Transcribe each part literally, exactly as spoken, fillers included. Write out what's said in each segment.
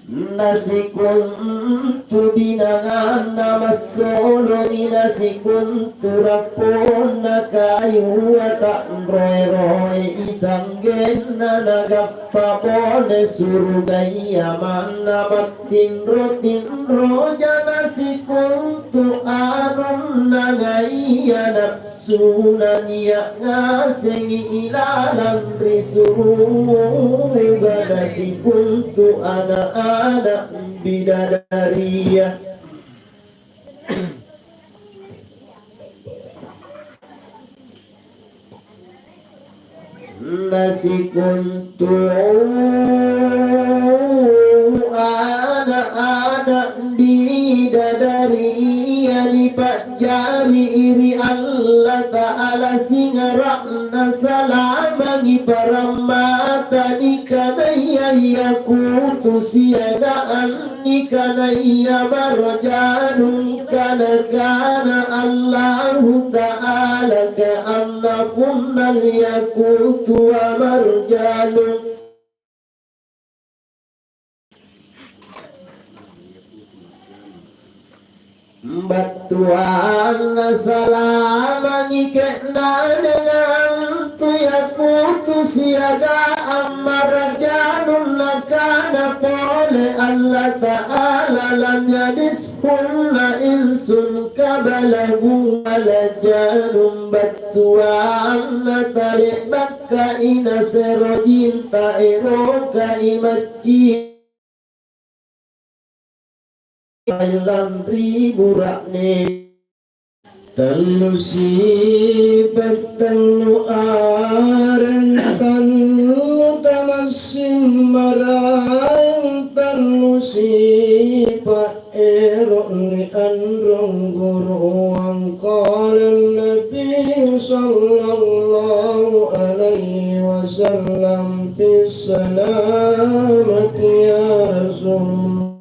Nasikontu binanganna massolomi, nasikontu rapponna kayua ta'roe-roei, sa'genna nagappa pole surugaya manna mattinro-tinroja. Nasikontu anunna ngaia nafsu Suna nia' ngasengi ilalang ri suruga, nasikontu ana'-ana' bidadaria. Nasikontu ana'-ana' bidadaria nipa'jari ri Allata'ala, singara'na salamangi parammata nikanaya iakutu siagang nikanaya marjanung kana-kana Allahu Ta'ala, ka'anna punnal yakutu wa marjanung. Battuanna salamangi ke'nanga antu yakutu siagang marjanung, nakana pole Allata'ala, "Lam yamishunna insun qablahum wala janun." Battuanna tale'bakkai nasero jinta erokai macci lanri bura'ne. Tallu sipa', tallu areng, tallu tamassing maraeng, tallu sipa' ero' ri anrong goroang. Qala Nabi sallallahu alaihi wasallam, "Fis salamati ya Rasulullah."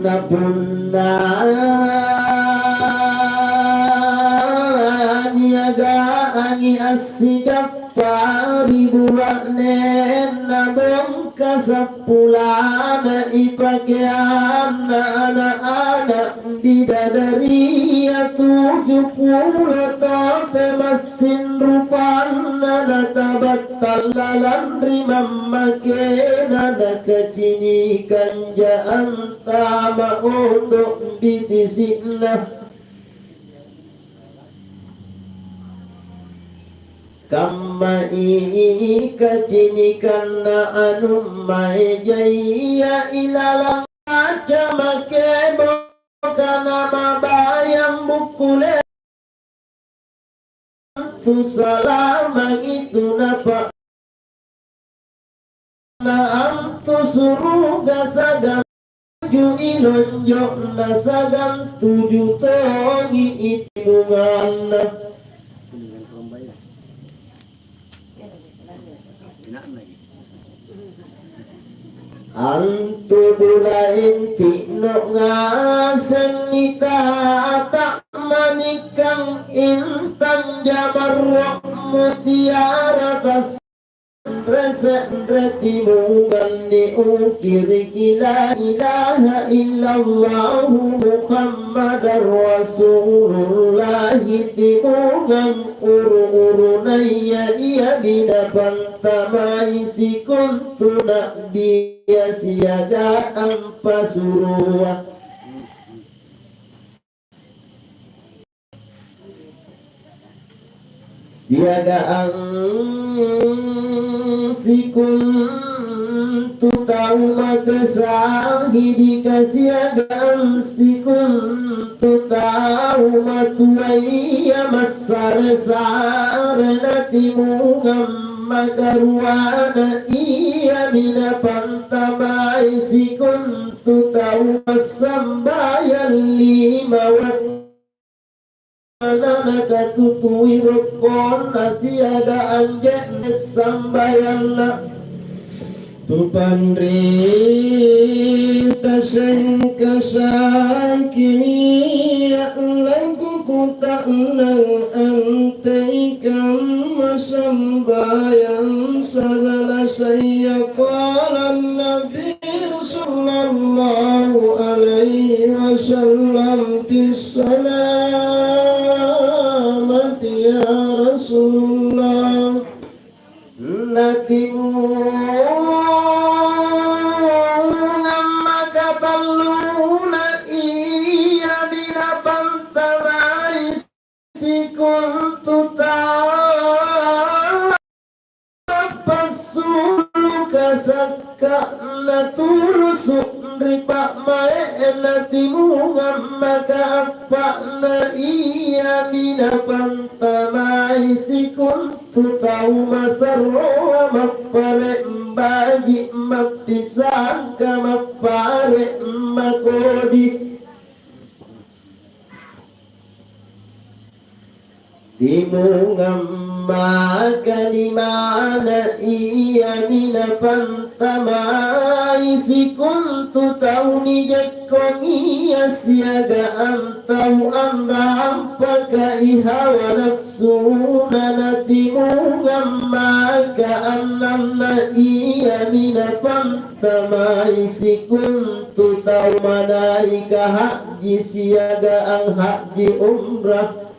Na punna niagaangi assicappa ri bura'nenna bongka sappulana ipakeanna ana'-ana' bidadaria tuju pulo tope massing rupanna natabattalla lanri mammakena, nakacinikanja antama oto' bitisi'na. Kamma ikacinikanna anummaejaya ilalang kaca makebo kana mabayang bukkule. Antu salamangi tu napa-, na antu suruga sagang tuju ilonjo'na sagang tuju tongi itimunganna. Antu bulaeng ti'no' ngasenni tata manikkang intang jamarro mutiara tas-, senre-senre timungang niukiriki la ilaha illallahu Muhammadar Rasulullah, timungang uru-urunaya iami napang tamai sikontu na'bia siagang pasurua. Siagang sikontu tau mate sahidika, siagang sikontu tau matuaia mas- sare-sare natimungang makaruana, iami napantamai sikontu tau massambayang lima wattu, nakatutui rokkonna siagang je'ne' sambayanna. Tupanrita sengkasaki nia' lakuku ta'nang antei kamma sambayang sagala saya. Qala Nabi sallallahu alaihi wasallam fis salamati ya Rasulullah. Natimungang maka talluna iami napantamai sikontu tau passulu' kasakka'na tulusu' ri pa'mae'na timungang maka appa'na iami napantamai sikontu tau masarroa mappare' baji' mappisangka mappare' makodi. Timungang maka limana iami napantamai sikontu tau nijakkongia siagang tau anrampakai hawa nafsuna. Natimungang maka annanna iami napantamai sikontu tau manaika ha'ji siagang ha'ji umrah.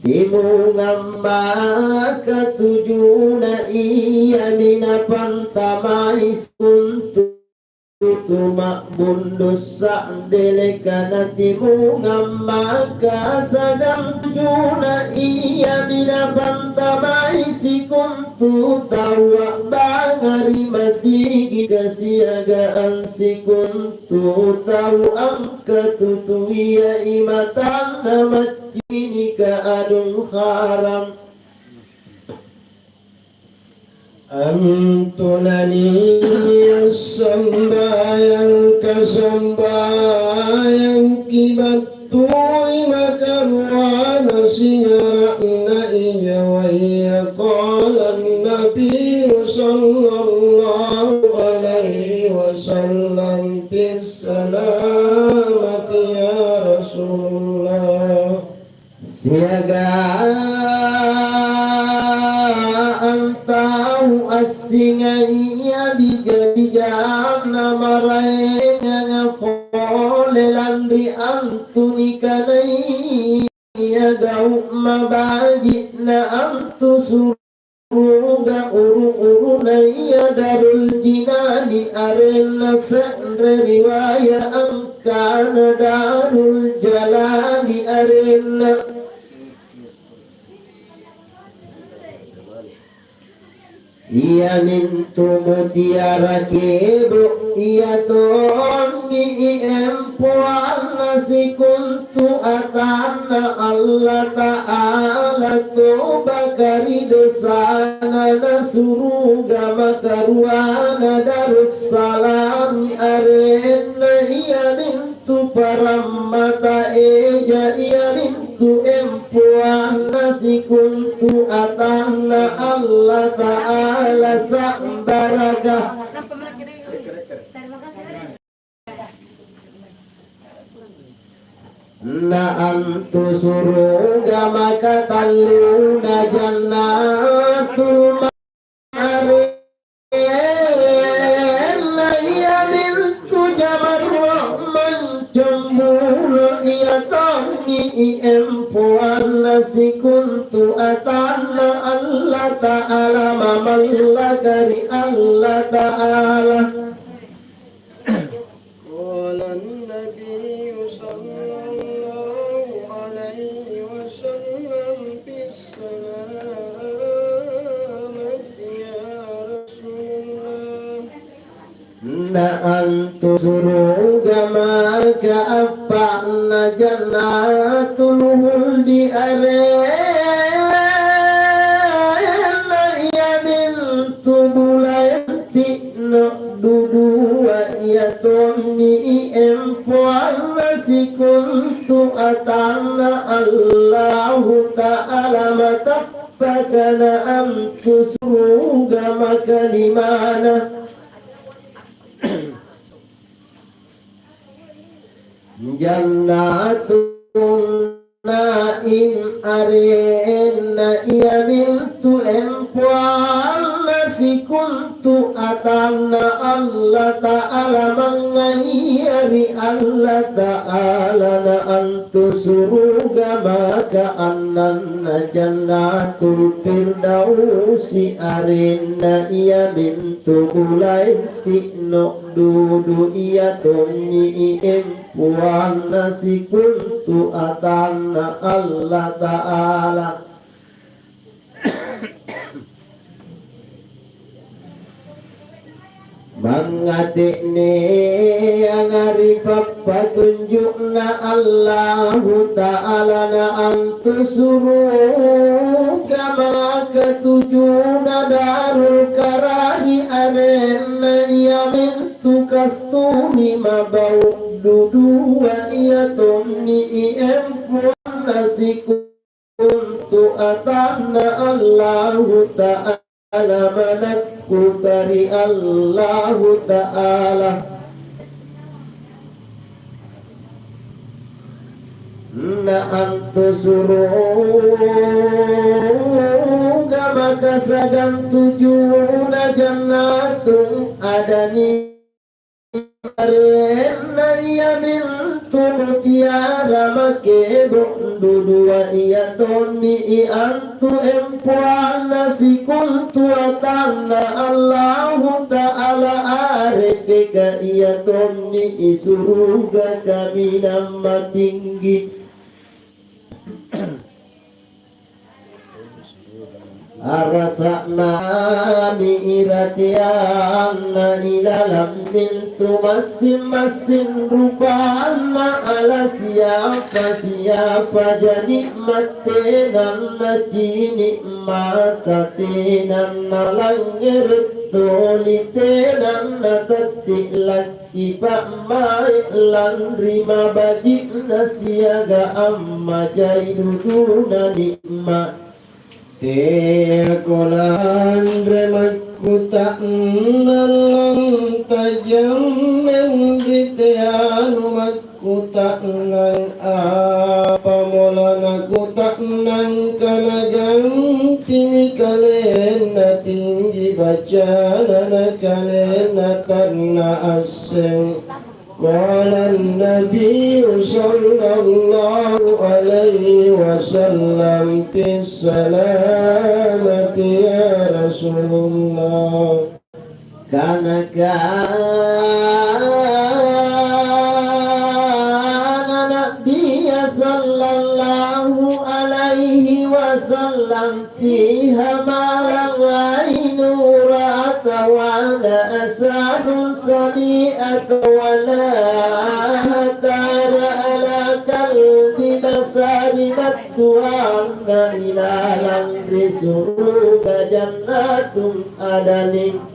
Timungang maka tujuna iami napantamai sikontu tu ma'bundu sa'beleka. Natimungang maka siagang tujuna iami napantamai sikontu tau a'banga ri masigika siagang sikontu tau angkatutuia imatanna maccinika anung haram. Antu nania' sambayang kasambayangki battui makaruana singara'na ija wahia. Qala Nabi sallallahu alaihi wasallam fis salamati ya Rasulullah. Siagang tau assingai ia bija-bijanna maraenganga pole lanri antu nikanaya gau' mabaji'na antu suruga uru-uruna ia Darul Jinani arenna, se're riwaya angkana Darul Jalali arenna. Iamintu mutiara kebo', ia tommi empoanna sikontu atanNa Allata'ala, tobaka ri dosana, na suruga makaruana Darussalami arenna. Iamintu parammata eja, iamintu empoanna sikontu atanNa Allata'ala sa'baraka. Na antu suruga makatalluna Jannatul Ma'arif. Arenna iamintu jamarra mancambulo, ia tommi empoanna sikontu atanNa Allata'ala, mamallaka ri Allata'ala. قال النبي صلى الله عليه وسلم في السلامة يا رسول الله. Na antu suruga maka appa'na Jannatul Khuldi arenna iamintu bulayanti na'dudua, ia tommi empoanna sikontu atanNa Allahu Ta'ala, matappa Rabbaka na antu suruga makalimana. Jannatun Naim arenna iamintu empoanna sikontu atanNa Allata'ala, mangngaia ri Allata'ala na antu suruga maka annanna Jannatul Firdausi arenna iamintu bulaeng ti'no dudu, ia tommi empoanna sikontu atanNa Allata'ala. Mangngate'neanga ri pappatunju'Na Allahu Ta'ala na antu suruga maka tujuna Darul Karari arenna iamintu kasturi mabau' dudua, ia tommi empoanna sikontu atanNa Allahu Ta'ala, manakkuka ri Allahu Ta'ala. Na antu suruga maka siagang tujuna Jannatun Adani. Arenna iamintu mutiara makebo' dudua, ia tommi antu empoanna sikontu atanNa Allahu Ta'ala, arepeka ia tommi suruga kaminang matinggi. Arasa' mami irateanna ilalang mintu massing-massing rupanna ala siapa-siapaja ni'ma' tena nacini' mata, tena nalangngere' toli, tena natatti' laki pa'mai' lanri mabaji'na siaga ammajai duduna ni'ma'. Teako lanre makkuta'nang lantajang, menri teanu makkuta'nang, apamo lanakuta'nang kana gantimi kalenna tinggi bacana na kalenna tannaasseng. Qala an-Nabiyyu sallallahu alaihi wasallam fis salamati, ya Rasulullah. Kana kana Nabiyya sallallahu alaihi wasallam fiha ma la 'ainun ra'at wa la udhunun sami'at wa la khatara 'ala qalbi basharin, battuanna ilalang ri suruga Jannatun Adanin.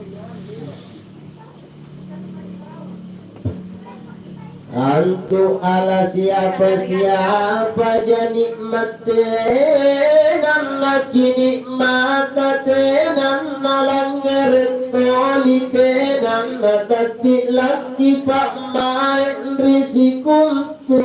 Antu ala siapa-siapaja ni'ma' tena nacini' mata, tena nalangngere' toli, tena natatti' lakki pa'mai' ri sikontu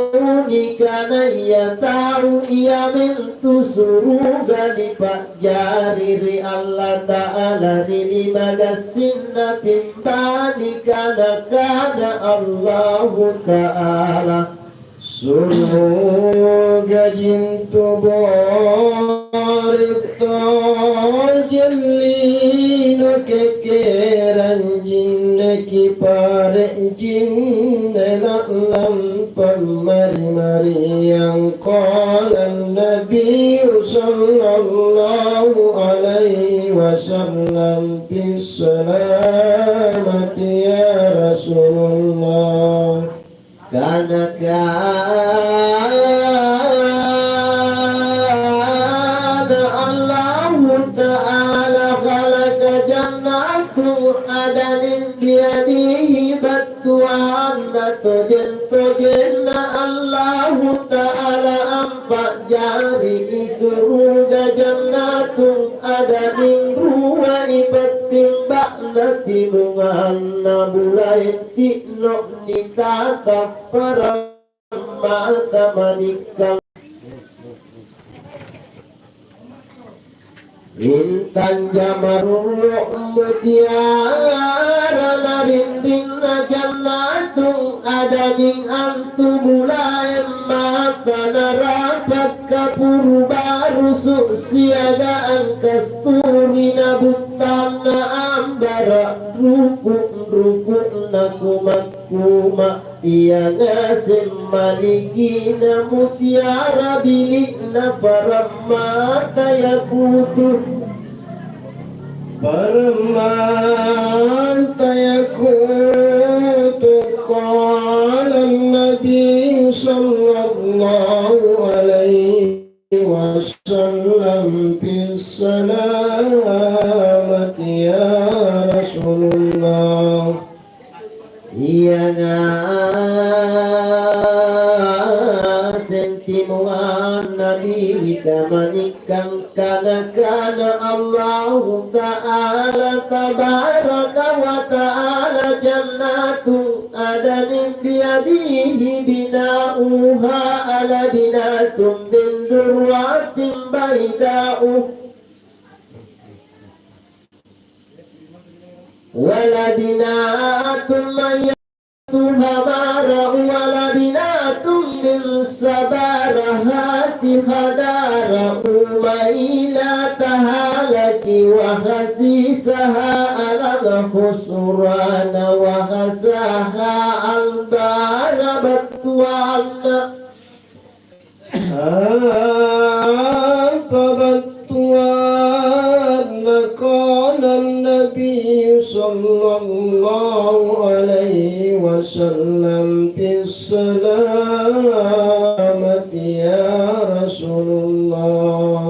nikanaya tau iamintu suruga nipa' jari ri Allata'ala ri lima gassinna pimbani kana-kana Allahu Ta'ala, "Suruga jintu bore' tojeng lino kekerang jinne kipare' jinne la'lam pammari-mariang." Qala an-Nabiyyu sallallahu alaihi wasallam fis salamati, ya Rasulullah. Kana kana Allahu Ta'ala khalaqa jannatu adanin biyadihi, battuanna tojeng-tojenna Allahu Ta'ala Pa'jari ri suruga jannatung ada ning rua ipattimba'na timunganna bulaeng ti'no' nitata parang mata manikkang. Bintang jamarullo mutiara na rinrinna jannatung ada ning antu bulaeng mata narapa kapuru barusu' siagang kasturi na buttanna ambara' ruku'-ruku'na kuma'-kuma'. Ia ngaseng malikina mutiara bili'na parammata yakutu. Parammata yakutu, qala Nabi sallallahu alaihi wasallam fis salamati ya Rasulullah. Ia ngaseng timunganna bilika manikkang kana-kana Allahu Ta'ala tabaraka wa ta'ala jannatu adanin biadihi bina'uha ala binatun min durratin baida'u. Wala binatun mayyatuha mara'u wala binatun min sabarahati hadara'u maila tahalaki wa khasisaha alal khusrana wa khasaha albara battuanna. Apa battuanna qala Nabi sallallahu alaihi wasallam fis salamati ya Rasulullah.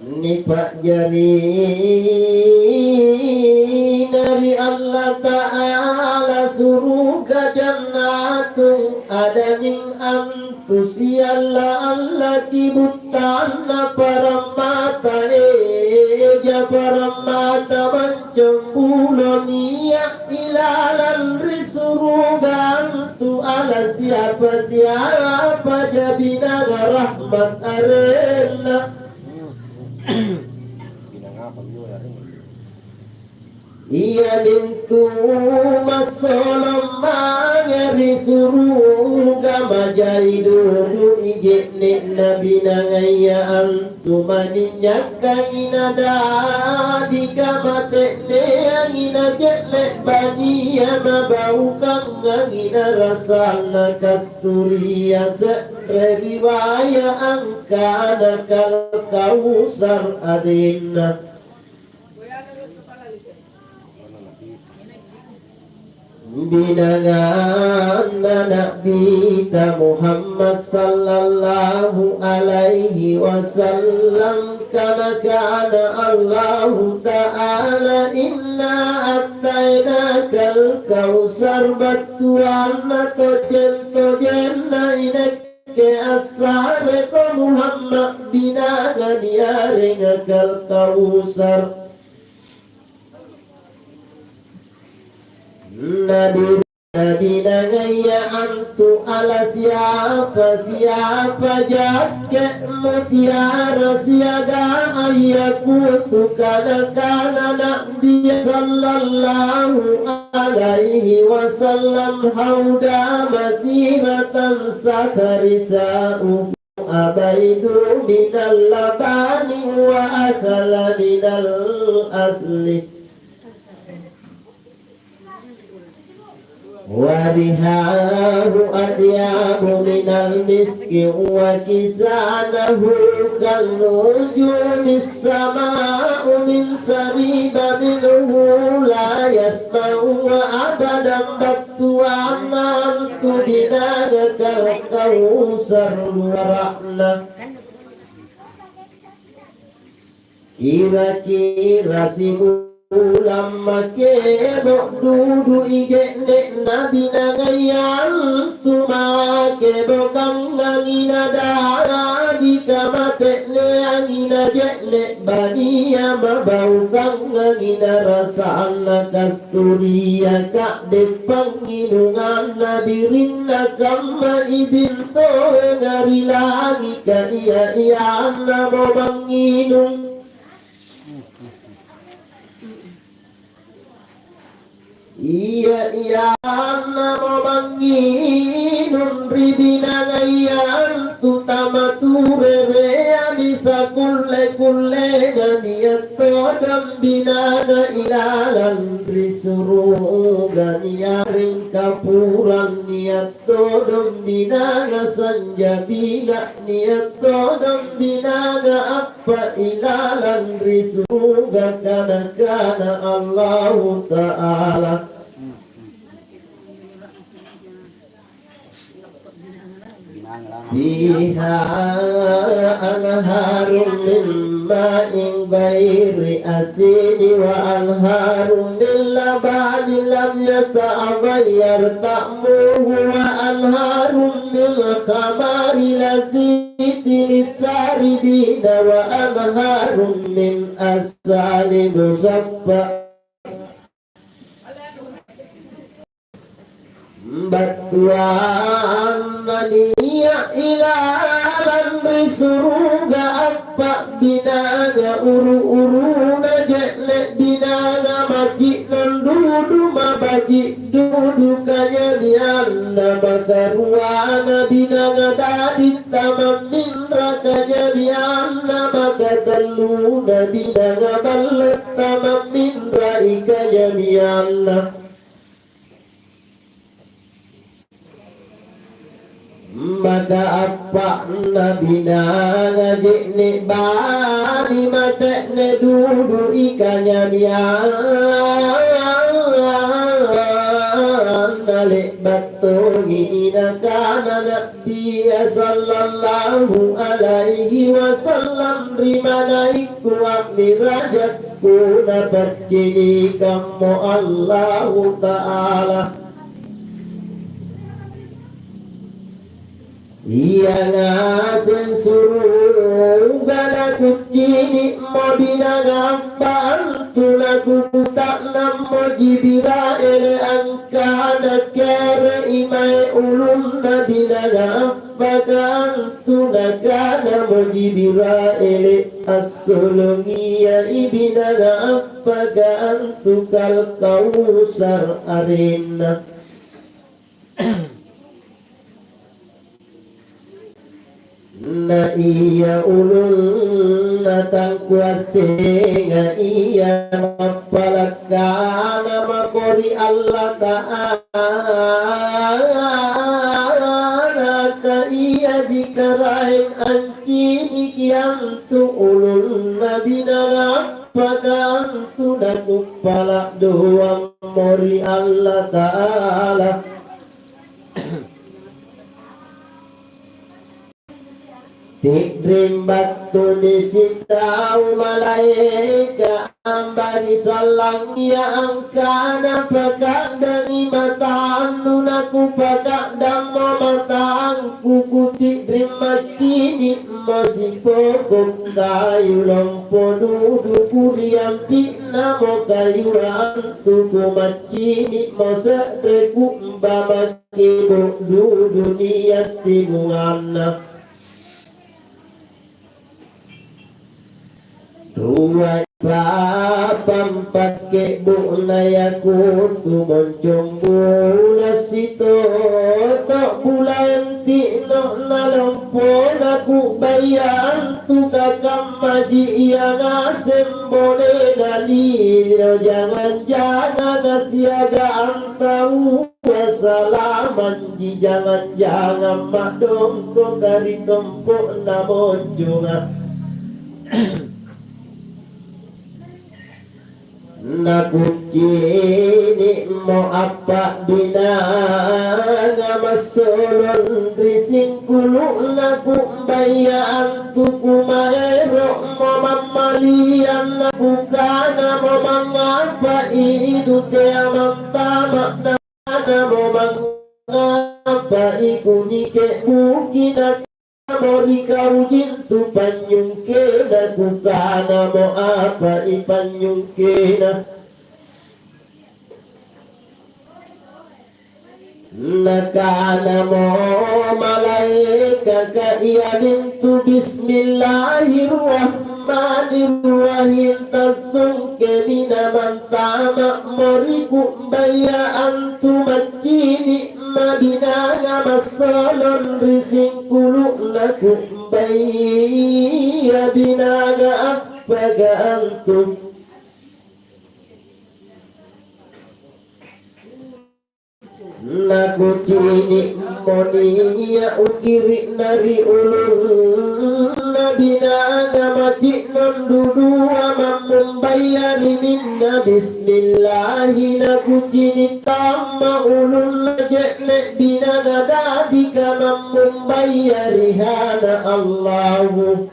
Nipa'jarina ri Allata'ala suruga jannatu adaning antu sialla-allaki buttanna parammata eja parammata mancong bulo nia' ilalang ri suruga antu ala siapa-siapaja binanga rahmat arenna. Iamintu massolong mange ri suruga majai dudu'i je'ne'na binangaya antu maninnyakkangi nadadi kamate'neangi naje'ne' bania mabaukangangi narasanna kasturia se're riwaya' angkana Kal Kausar arenna. Binanganna Na'bita Muhammad sallallahu alaihi wasallam kana-kana Allahu Ta'ala, "Inna a'tainakal kautsar," battuanna tojeng-tojenna inakke assareko Muhammad binanga niarenga Kal Kautsar. Nabi, Nabi nangaya antu ala siapa-siapa jakke mutiara siagang ayakutu kana-kana Nabi sallallahu alaihi wasallam hauda masiratan sahari sa'u. Abaidu minal labani wa akala minal asli. Wa rihahu atyabu minal miski wa kisanahu kan nujumis sama'u min sariba minhu la yasma'u wa abadan battuanna antu binagakal kausar luara'na. Kira-kira sibu-, Ulang makebo' dudu'i je'ne' nabinangaya antu makebo' kangangi nadadi kamate'neangi na je'ne' bania mabau kangangi na rasanna kasturia ka'de' pangnginunganna birinna kamma ibintoenga ri langika ia-iannamo mangnginung. Ia-iannamo mangnginung ri binangaya antu tamaturereami sakulle-kullena nia' todong binanga ilalang ri suruga niareng kapurang nia' todong binanga sanjabila nia' todong binanga Pailalang ri suruga kana-kana Allahu Ta'ala. Fiha anharun min ma'in ghairi asini wa anharun min labanin lam yataghayyar ta'muhu wa anharun min khamari lazitin lisaribina wa anharun min asali musaffa. Battuanna nia' ilalang ri suruga appa' binanga uru-uruna je'ne' binanga maci'nang dudu mabaji' dudu kanyamianna makaruana binanga dadi tamamminra kanyamianna makatelluna binanga balletta mamminrai kanyamianna. Maka appa'na binanga je'ne' bali mate'ne dudu'i kanyamianna le'ba' tongi nakana Nabbia sallallahu alaihi wasallam ri malaikku a'mirajakku napaccinikammo Allahu Ta'ala. Ia ngaseng suruga nakuccini'mo binagappa antu nakukuta'nammo Jibraele angkana kere'i mae ulunna binagappa antu nakanamo Jibraele assolongiai binagappa antu Kal Kausar arenna. Na ia ulunna tangkuassenga ia mappalakkana mako ri Allata'ala, ka iaji Karaeng anciniki antu ulunna binagappa antu nakuppala' doammo ri Allata'ala. Ti'ring battumi sitau malaeka' ambari sallang ia angkana, "Paka'dangi matannu, nakupaka'dammo matangku, kuti'ring maccini'mo sipoko' kayu lompo dudu kuriampi'namo kayua antu, kumaccini'mo se're ku'ba makebo' dudu nia' timunganna." Rua papang pakke'bu'na yakutu moncong bula sitoto' bulaeng ti'no'na lompona ku'baya antu kakammaji ia ngaseng bonena lino jangang-janganga siagang tau. Wasalamanji jangang-jangang ma'dongkoka ri tompo'na monconga. Nakucini'mo appa'binanga massolong ri singkulu'na kumbaya antu, kumaero'mo mammaliang, nakukanamo, "Mangngapai nutea mantama'?" Nakukanamo, "Mangngapai kunike'buki?" Nakanamo, "Ri kau jintu panynyungkena." Kukanamo, "Apai panynyungkena?" Nakanamo malaekaka, "Iamintu Bismillahirrahmanirrahim. Tassungkemi namantama'mo ri kumbaya antu, maccini'ma binanga massolong ri singkulu'na kumbaya binanga appaga antu." Nakucini'mo nia' ugiri'na ri ulunna binanga maci'nong dudua mammumbaya ri minna bismillahi, nakucini' tamma ulunna je'ne' binanga dadika mammumbaya ri hana Allahu.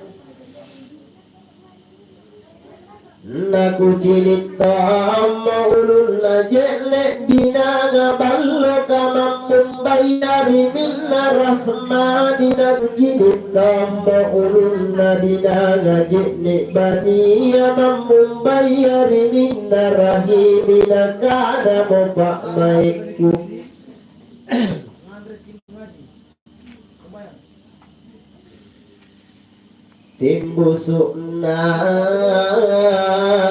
Nakucini' tommo ulunna je'ne' binanga balloka mammumbaya ri minna Rahmani, nakucini' tommo ulunna binanga je'ne' bania mammumbaya ri minna Rahimi, nakanamo pa'maikku. Timbusu'na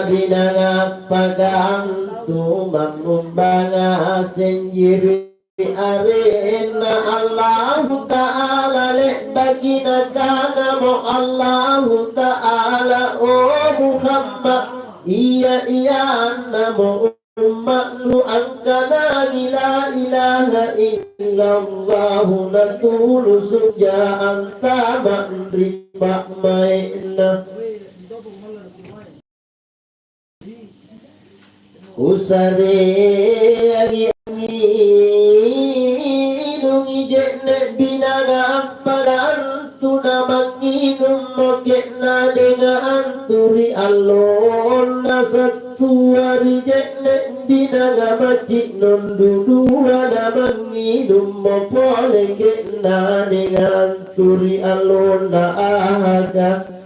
binanga appaga antu mammumbanga senjiri arenna Allahu Ta'ala, le'baki Nakanamo Allahu Ta'ala, "O Muhammad, ia-iannamo umma'nu angkanangi la ilaha illallahu, natulusu'ja antama' ri pa'mai'na." Kusareangi angnginungi je'ne' binanga appaga antu, namangnginummo ke'nanga antu ri allonna sattua ri je'ne' binanga maci'nong dudua, namangnginummo pole ke'nanga antu ri allonna ahaka.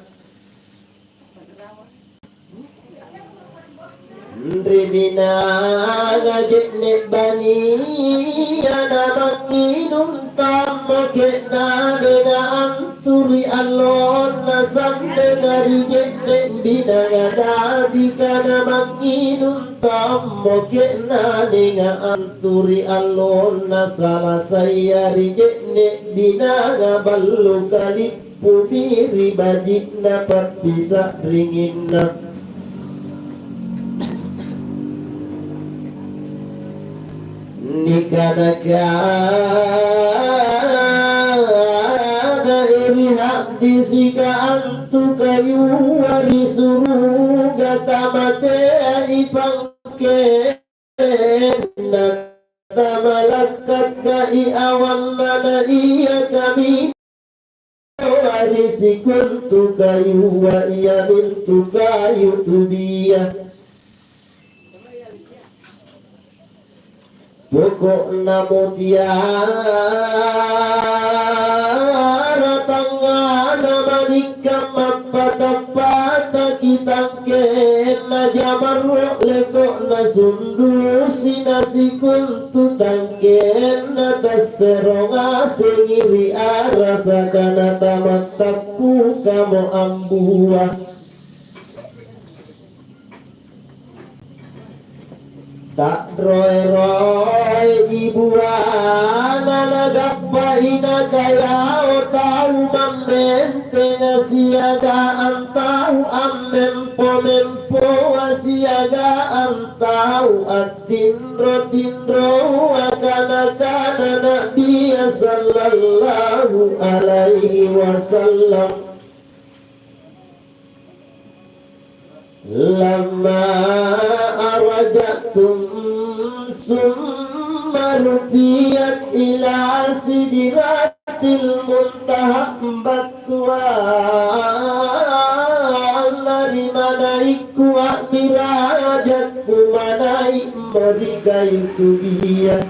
Ri binanga je'ne' bania namangnginung tammo ke'nanga antu ri allonna sannenga ri je'ne' binanga dadika namangnginung tammo ke'nanga antu ri allonna salasaya ri je'ne' binanga ballo kali. Pumi ri baji'na pappisa'ringinna. Nikana-kana ri ha'disika antu kayua ri suruga tamateai pangkenna, tamalakkakkai awanna na ia kami. Ri sikontu kayua iamintu kayu tubia. Poko'na mutiara tangngana manikka mappata-pataki tangkenna jamarro leko'na sundusi na sikontu tangkenna tassero ngasengi ri arasaka natamattappukamo ambua. Ta'roe-roe ibuana nagappai nakayao tau mammentenga siagang tau ammempo-mempoa siagang tau attinro-tinroa kana-kana Nabia sallallahu alaihi wasallam. Lamma Raja'tum summa rufi'at ila sidratil muntaha, battua lari manai'ku a'mirajakku manai'mo ri kayu tubia.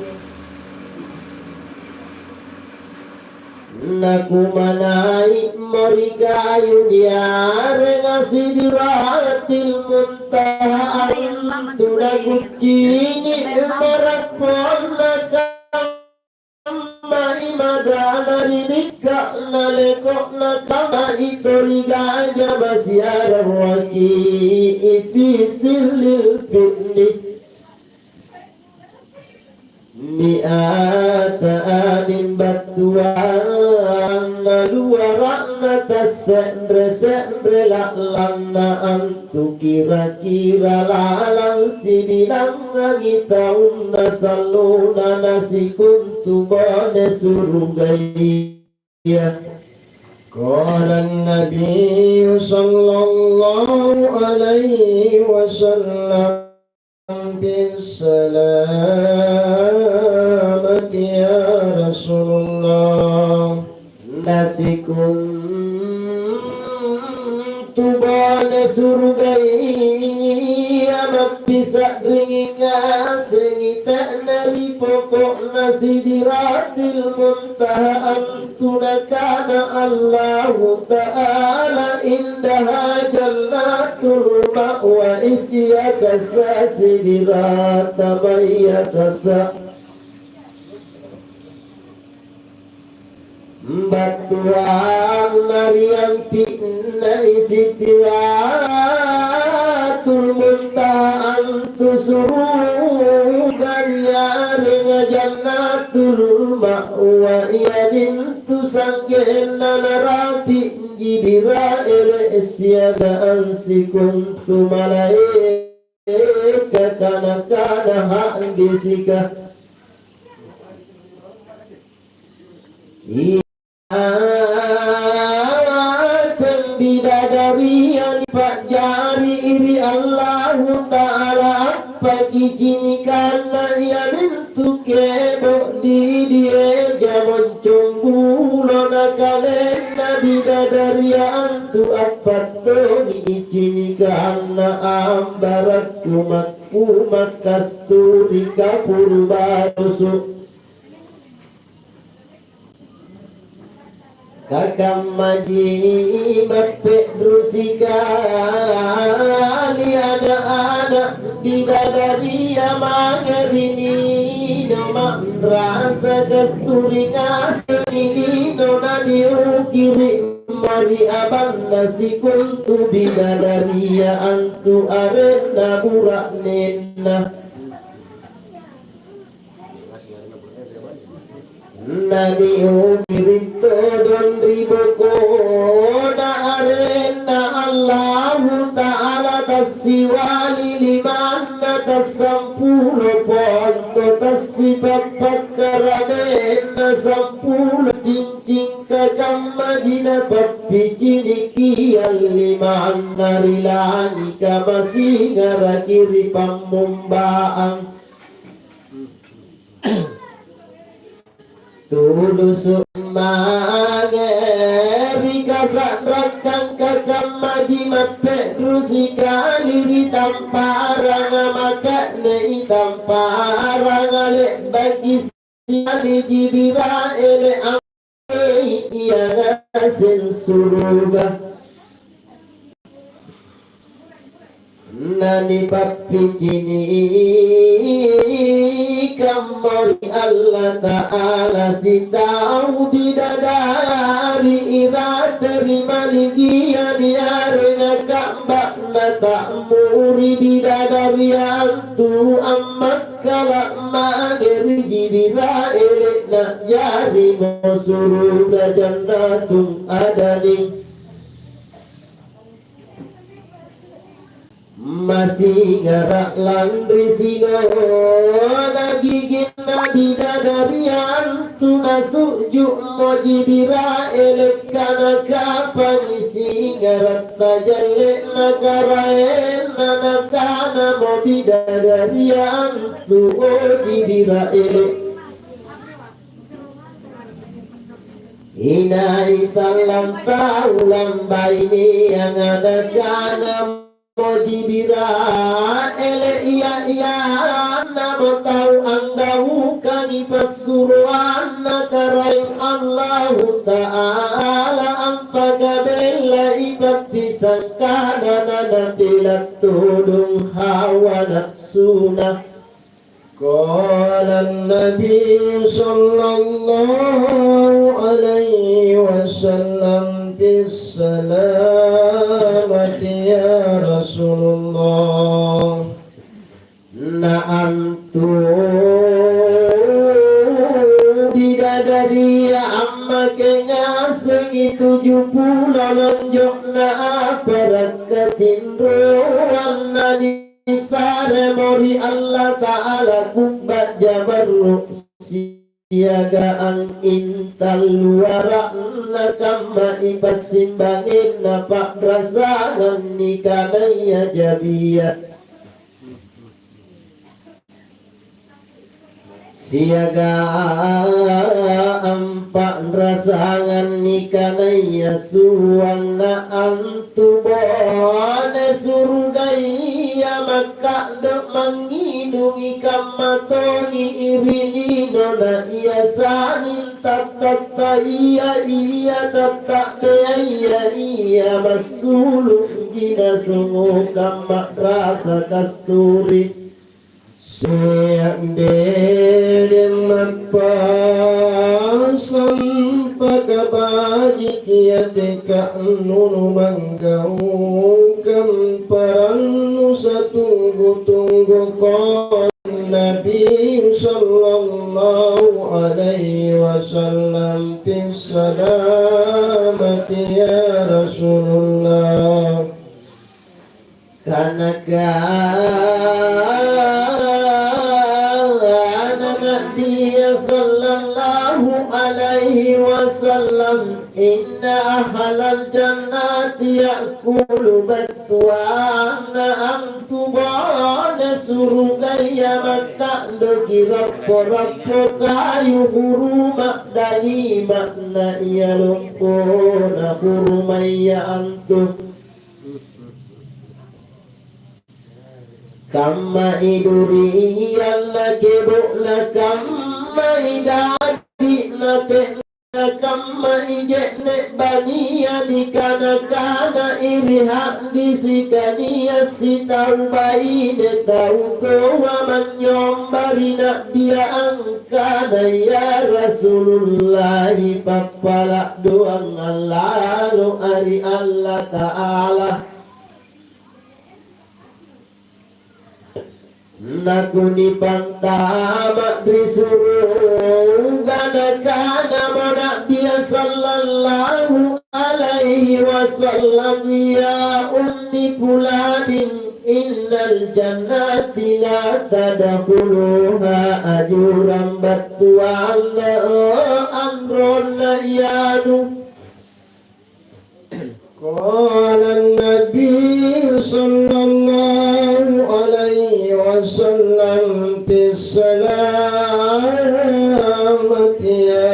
Nakumanai'mo ri kayu niarenga Sidratil Muntaha, antu nakucini' marakkonna kammai madana ri bikka'na leko'na kammai toli gaja masiara waki'i fi zillil fi'ni. Mi'ata amin battuanna luara'na tasse're-se're la'lanna antu kira-kira lalang sibilangngangi taunna sallona nasikontu bone surugaya. Qala an-Nabiyyu sallallahu alaihi wasallam, "Bis salamati ya Rasulullah." Nasikontu bone surugaya mappisa'ringi ngasengi te'ne ri poko'na Sidratil Muntaha, antu nakana Allahu Ta'ala, "Indaha jannatul ma'wa, is yakasa sidrata may yakasa." Battuanna ri ampi'na Sidratul Muntaha antu suruga niarenga Jannatul Ma'wa, iamintu sa'genna narapi' Jibrail siagang sikontu malaekaka, nakana hadisika, "Ia ngaseng bidadaria nipa'jari ri Allahu Ta'ala, appakicinikanna iamintu kebo' didieja moncong bulona kalenna bidadaria antu, appattongi cinikanna ambara' kuma-kuma kasturi kapuru barusu'." Kakammaji mappe'ru sikali ana'-ana' bidadaria mange ri lino, ma'rasa kasturi ngasengi lino naniukiri' mae ri abanna sikontu bidadaria antu arenna bura'nenna. Naniukiri' todong ri bokona arenna Allahu Ta'ala, tassiwali limanna, tassampulo ponto, tassipa'pakkaramenna, sampulo cincing, kakammaji napappiciniki allimanna ri langika masingaraki ri pammumbaang. Tulusu' mange ri kasa'rakkang, kakammaji mappe'ru sikali ri tamparanga mate'ne'i tamparanga, le'baki sikali Jibraele ammei ia ngaseng suruga. Nanipappicinikammo ri Allata'ala sitau bidadari irate ri maligia niarenga Ka'ba'na ta'muri bidadari antu ammakkala' mange ri Jibraele, na'jarimo suruga Jannatun Adanin. Masingara' lanri sinona giginna bidadari antu, nasu'ju'mo Jibraele kana kapangi singara' tajalle'na karaenna nakanamo bidadaria antu, "O Jibiraele, inai sallang tau lambaineanga?" Nakanamo Jibiraele, "Ia-iannamo tau anggaukangi passuroanna Karaeng Allahu Ta'ala, ampakabellai pappisangkana, nanapela' todong hawa nafsuna." Qala an-Nabi sallallahu alaihi wasallam, "Fis salamati ya Rasulullah." Na antu bidadaria ammake ngasengi tuju pulo lonjo'na aparakka tinroanna, nisaremo ri Allata'ala kubba jamarru siagang intang luara'na, kammai passimbangenna pa'rasangang nikanaya jabia. Siagang pa'rasangang nikanaya suanna antu bone surugaya makka'do' mangnginungi kamma tongi iri lino na ia saning tattatta ia, ia tatta beaya ia, massulu'ji nasongo kamma rasa kasturi. Se'bedeng mappasang pakabajiki ateka annunu manggaukang parannu satunggu-tunggu. Qala Nabi sallallahu alaihi wasallam, "Fis salamati ya Rasulullah." Kana-kana Nabi sallallahu alaihi wasallam, "Inna ahlal jannati ya'kulu battuanna antu bone surugaya makka'doki rappo-rappo kayu huruma dalima'na ia lompona hurumaya antu." Kammai durianna kebo'na, kammai dadi'na te'na, kammai je'ne' bania nikana-kana iri ha'disika. Nia' sitau baine tau toa manynyomba ri Na'bia angkana, "Ya Rasulullahi, pappala' doang allaloa ri Allata'ala." Nakunipantama' ri suruga, nakanamo Na'bia sallallahu alaihi wasallam, "Ya ummi fulanin, innal jannati la tadkhuluha ajurang battuanna, o, anronna ianu." Qala an-Nabi sallallahu alaihi wasallam, "Fis salamati ya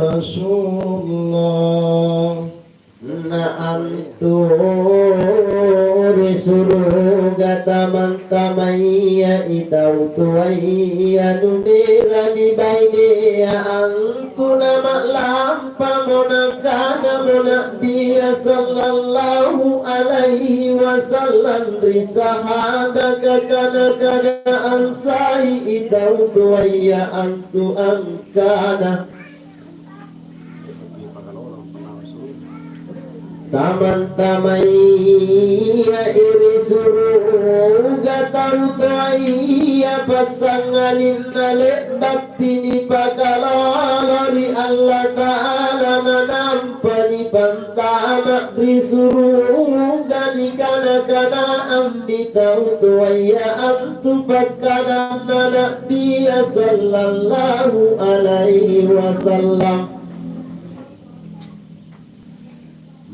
Rasulullah." Na antu ri suruga tamang-tamaya itau toaya numerami bainea antu nama'lampamo nakanamo Na'bia sallallahu alaihi wasallam ri sahabaka kana-kana ansai itau toaya antu angkana, Tamang-tamaya ri suruga tau toaya passangalinna le'ba'pi nipakalolo ri Allata'ala, nanampa nipantama' ri suruga nikana-kana ammi tau toaya antu pakkadanna Na'bia sallallahu alaihi wasallam.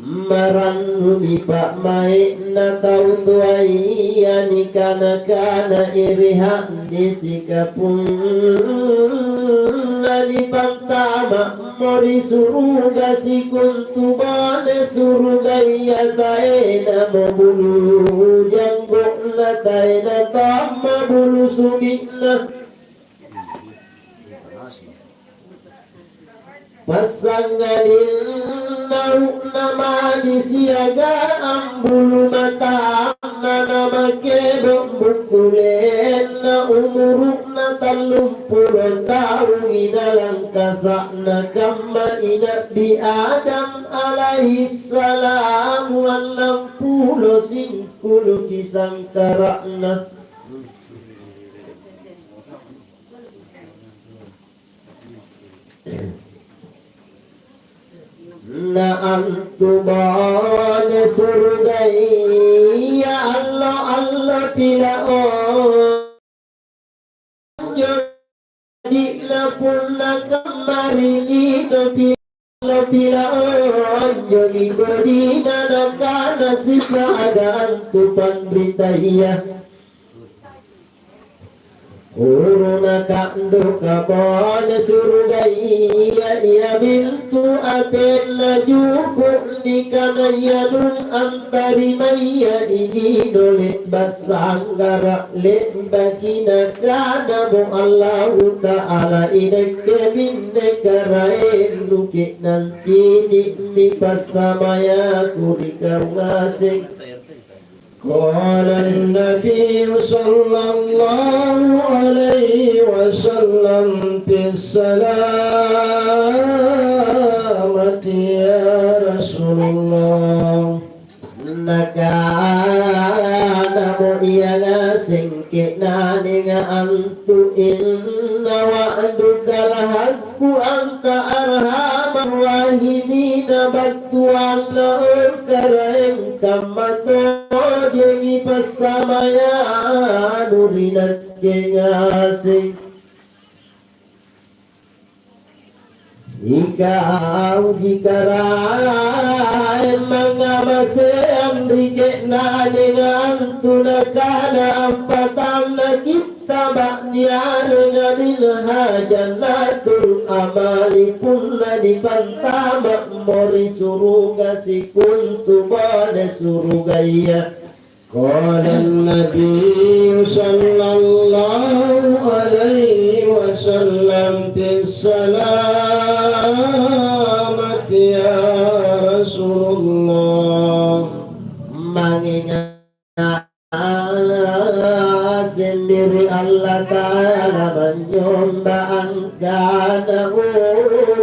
Marannumi pa'mai'na tau toaya nikana-kana ri hadisika, punna nipantama'mo ri suruga sikontu bone surugaya, taenamo bulu janggo'na, taena tamma bulu subi'na. Passangalinna u'na mami siagang bulu matanna, namakebo' bukkulenna, umuru'na tallumpulo taungi nalangkasa'na kamma i Na'bi Adam alaihissalam, annampulo singkuluki sangkara'na. Na antu bone surugaya allo-allo pilao, jadi'na punna kamma ri lino pi- Napilao anjo nikodina, nakana sisa'ga antu panritaya, "Urunaka andoka bone surugaya, iamintu atenna juku' nikanaya nung antarimaya i lino le'ba' sanggara'." Le'baki Nakanamo Allahu Ta'ala, "Inakke minne Karaennu ke'nang cini'mi passamayaku ri kau ngaseng." Qala an-Nabiyyu sallallahu alaihi wasallam, "Fis salamati ya Rasulullah." Nakanamo ia ngaseng ke'nanga antu, "Inna wa'daka al-haqqu anta arhamar rahimina, battuanna, o Karaeng, kamma tojengi passamayanu ri nakke ngaseng." Ikauji Karaeng mangngamaseang ri ke'nanga antu, nakana ampatanna kittaba' niarenga Minhajun Jannatul Amali, punna nipantama'mo ri suruga sikontu bone surugaya. Qala an-Nabiyyu sallallahu alaihi wasallam, "Fis salamati ya Rasulullah." Manginga sendiri Allata'ala manynyomba angkana, "O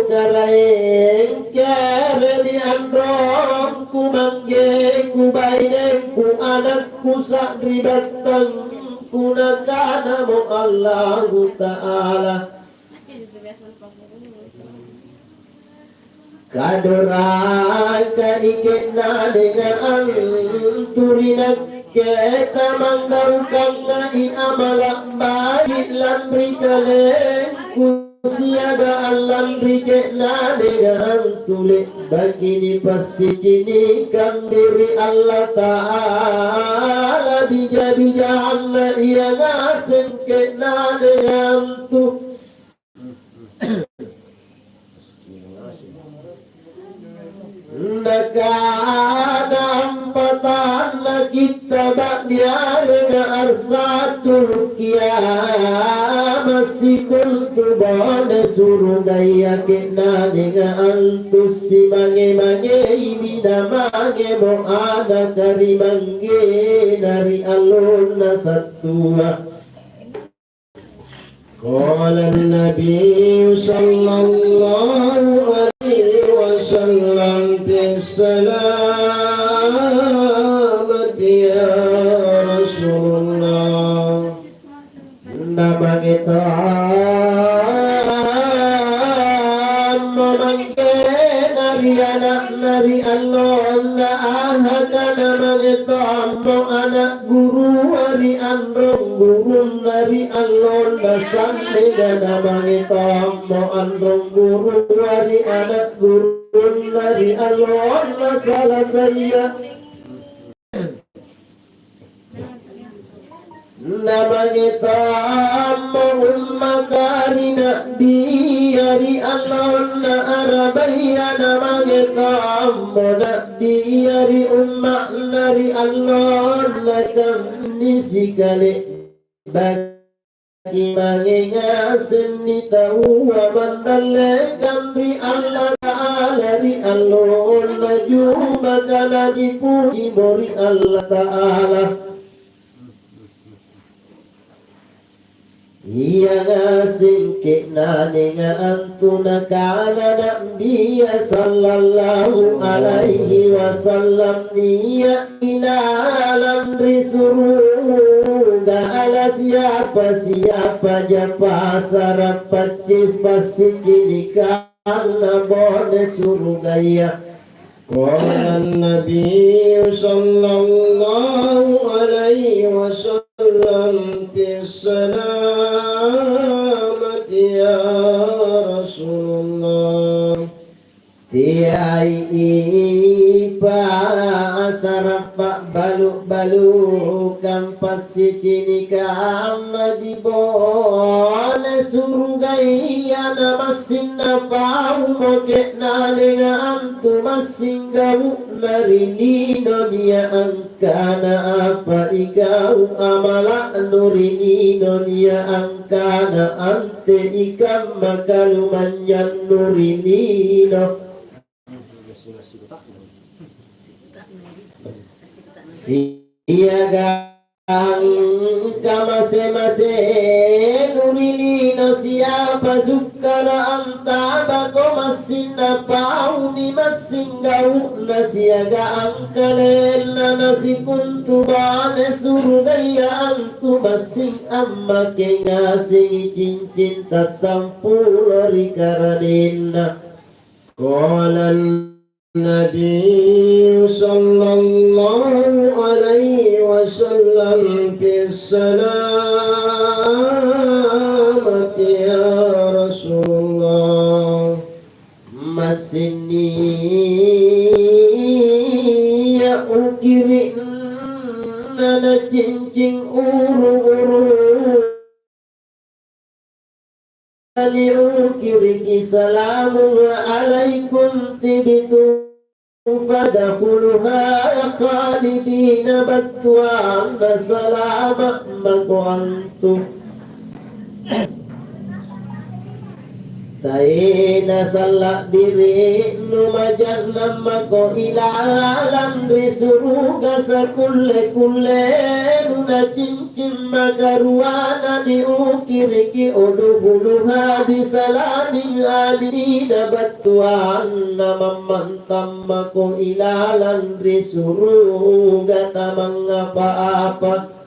Karaeng, keremi anrongku, manggeku, bainengku, anakku, sari'battangku." Nakanamo Allahu Ta'ala, "Kadorakai ke'nanga antu ri nakke, tamanggaukangai amala' baji' lanri kalengku siagang lanri ke'nanga antu le'baki nipassicinikammi ri Allata'ala bija-bijanna ia ngaseng ke'nanga antu." Nakana ampatanna kittaba' niarenga Arsatul Qiyamah, sikontu bone surugaya ke'nanga antu simange-mangeimi namangemo ana' ri manggena ri allonna sattua. Qala an-Nabiyyu sallallahu alaihi wasallam, "Fis salamati ya Rasulullah." Namange tommo mangkena ri ana'na ri allonna, ahaka namange tommo ana' gurua ri anrong gurunna ri allonna, sannega namange tommo anrong gurua ri ana' gurunna ri allonna, Salasaya. Namange tommo ummaka ri Na'bia ri allonna, Arabaya namange tommo Na'bia ri umma'na ri allonna, kammi sikale bagi mange ngasemmi taua mandallekang ri Allata'ala ri allonna Jumaka, nanipujimo ri Allata'ala. Ia ngaseng ke'nanenga antu nakana Na'bia sallallahu alaihi wasallam, nia' ilalang ri suruga ala siapa-siapaja pasara' pacci-, passicinikanna bone surugaya. Qala an-Nabiyyu sallallahu alaihi wasallam, "Fis salamati ya Rasulullah." Teai pasara' pa'balu'-balukang passicinikanna ri bone surugaya, na massing napaumo ke'nanenga antu massing gau'na ri lino nia' angkana apa ikau amala'nu ri lino nia' angkana ante ikamma kalumanynyannu ri lino. Siagang kamase-masenu ri lino, siapa sukkara' antabako massing napaumi massing gau'na siagang kalenna nasikontu bone surugaya antu massing ammake ngasengi cincin tassampulo ri karaenna. Qala an-Nabiyyu sallallahu alaihi wasallam, "Fis salamati ya Rasulullah." Massing nia' ukiri'na nacincing uru-uru. Niukiriki, "Salamun alaikum, tibtum fadkhuluha khalidina," battuanna salama' mako antu. Taena salla'biri'nu majannang mako ilalang ri suruga sakulle-kullenu nacing- Cimma karuana niukiriki, "Udkhuluha bisalamin aminina," battuanna mammantang mako ilalang ri suruga tamangngapa-apa.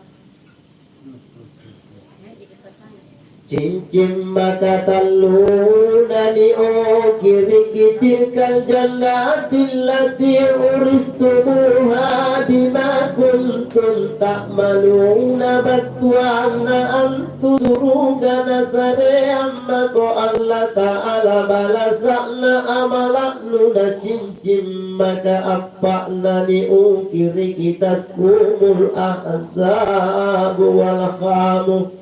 Cincin makatalluna niukiriki, "Tilkal jannati allati uristumuha bima kuntum ta'maluna," battuanna antu suruga nasareang mako Allata'ala balasa'na amala'nu nacincin maka appa'na niukiriki, "Taskumul ahzabu wal khamu."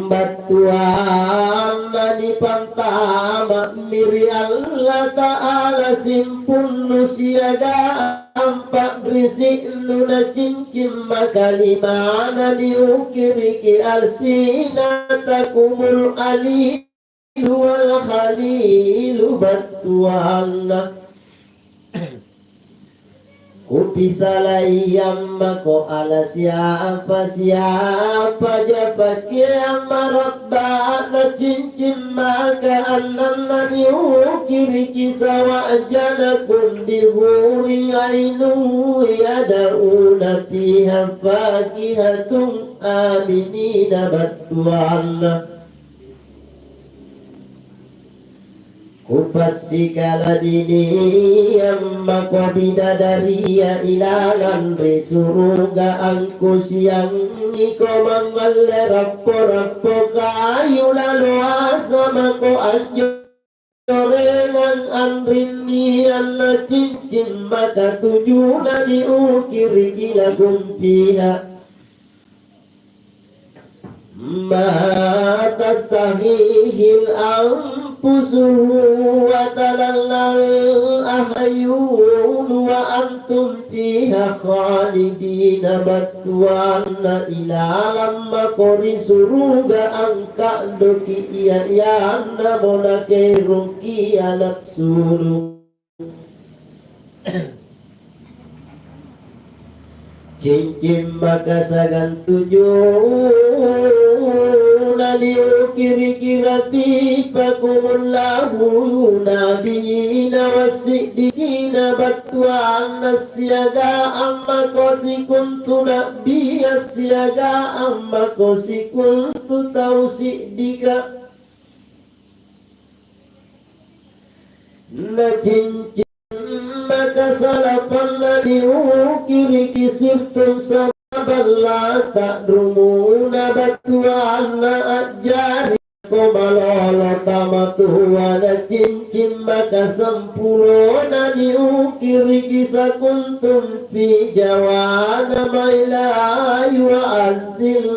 Battuanna nipantama'mi ri Allata'ala simpunnu siagang pa'risi'nu nacincin maka limana niukiriki, "Alsinatakumul alilu wal khalilu," battuanna. Kupisalaiang mako ala siapa-siapaja pakeang marabba'na cincin maka annanna niukiriki, "Zawwajnakum bi hurin ainun yad'auna fiha fakihatun aminina," battuanna. Kupassikala'biniang mako bidadaria ilalang ri suruga, angkusiangiko mangngalle rappo-rappo kayu laloasa mako anjo. Torengang anrinni anna cincing maka tujuna niukiriki lakum fiha ma tastahihil anfusuhu wa talallal ahyunu wa antum fiha khalidina. Battuanna ilalang mako ri suruga, angka'doki ia-iannamo nakerukia nafsunu. Cincin makasagang tujuna niukiriki rafiqakumullahu nabiyina wassiddiqina, battuanna siagang mako sikontu na'bia siagang mako sikontu tau si'dika. Na cincin maka salapanna niukiriki sirtun saballa ta'rumuna, battuanna a'jari ko malolo tamatua. Na cincin maka sampulona niukiriki sakuntum fi jawana mailayu wa azzil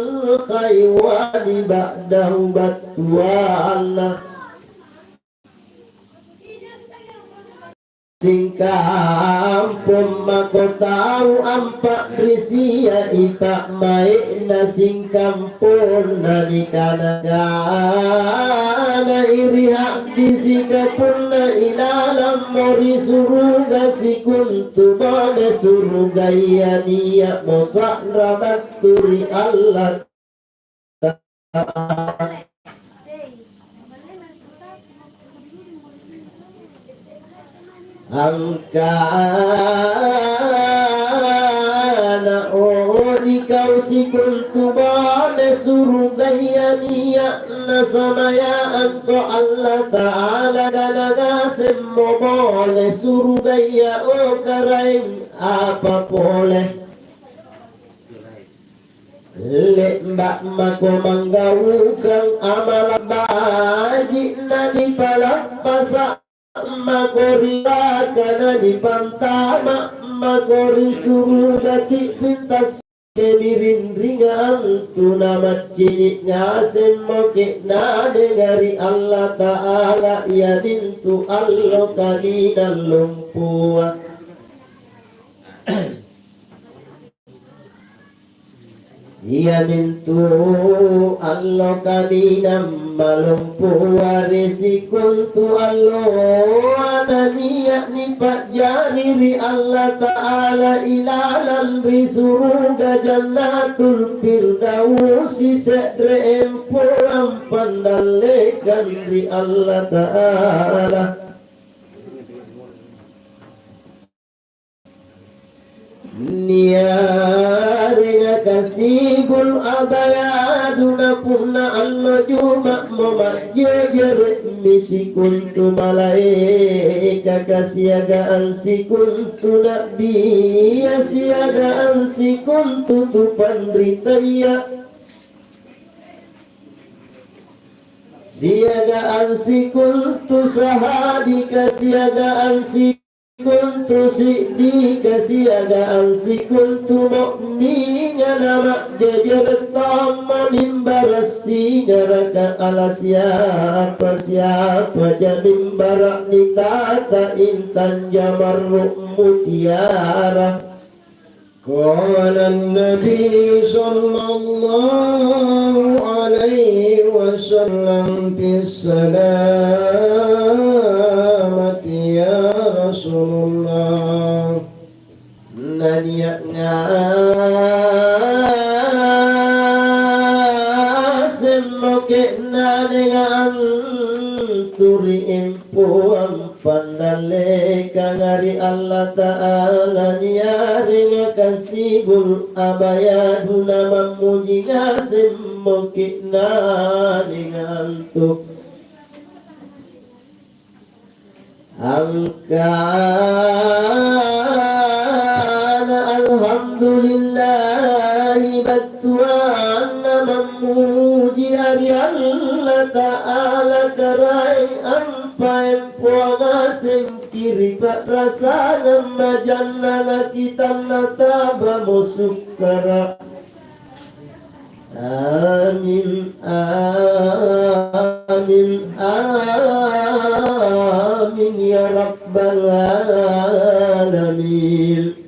khaiwani ba'dahu, battuanna singkampong mako tau ampa'risiai pa'mai'na singkamponna nikana-kanai ri ha'disika, punna ilalammo ri suruga sikontu bone surugaya nia'mo sa'ra battu ri Allata'ala. Angkana, "O ikau sikontu bone surugaya nia'na samayaangko Allata'ala, kana ngasemmo bone surugaya, o Karaeng, apa pole?" Le'ba' mako manggaukang amala' baji' nanipalappasa' mako ri neraka, nanipantama' mako ri suruga ti'ring tassakemi rinringang antu, namaccini' ngasemmo ke'nanga ri Allata'ala, iamintu allo kaminang lompoa. Iamintu allo kaminang malompoa ri sikontu alloa nania' nipa'jari ri Allata'ala ilalang ri suruga Jannatul Firdausi, se're empoang pandallekang ri Allata'ala. Niarenga kasibul abayaduna, punna allo Juma'mo majjejere'mi sikontu malaekaka siagang sikontu na'bia siagang sikontu tu panritaya siagang sikontu sahadika siagang si sikontu si'dika siagang sikontu mu'minga nama'jejere' tommo mimbara' singaraka ala siapa-siapaja mimbara' nitata intang jamarru' mutiara. قال النبي صلى الله عليه وسلم في السلامة يا رسول الله. Nania' ngasemmo ke'nanga antu ri empoang pandallekanga ri Allata'ala, niarenga kasibul abayaduna mammuji ngasemmo ke'nanga antu. Angkana alhamdulillahi battuanna mammuji ri Allata'ala, Karaeng ampaeng poa ngasengki ri pa'rasangang majannangaki tannataba mo sukkara'. Amin, amin, amin ya rabbal alamin.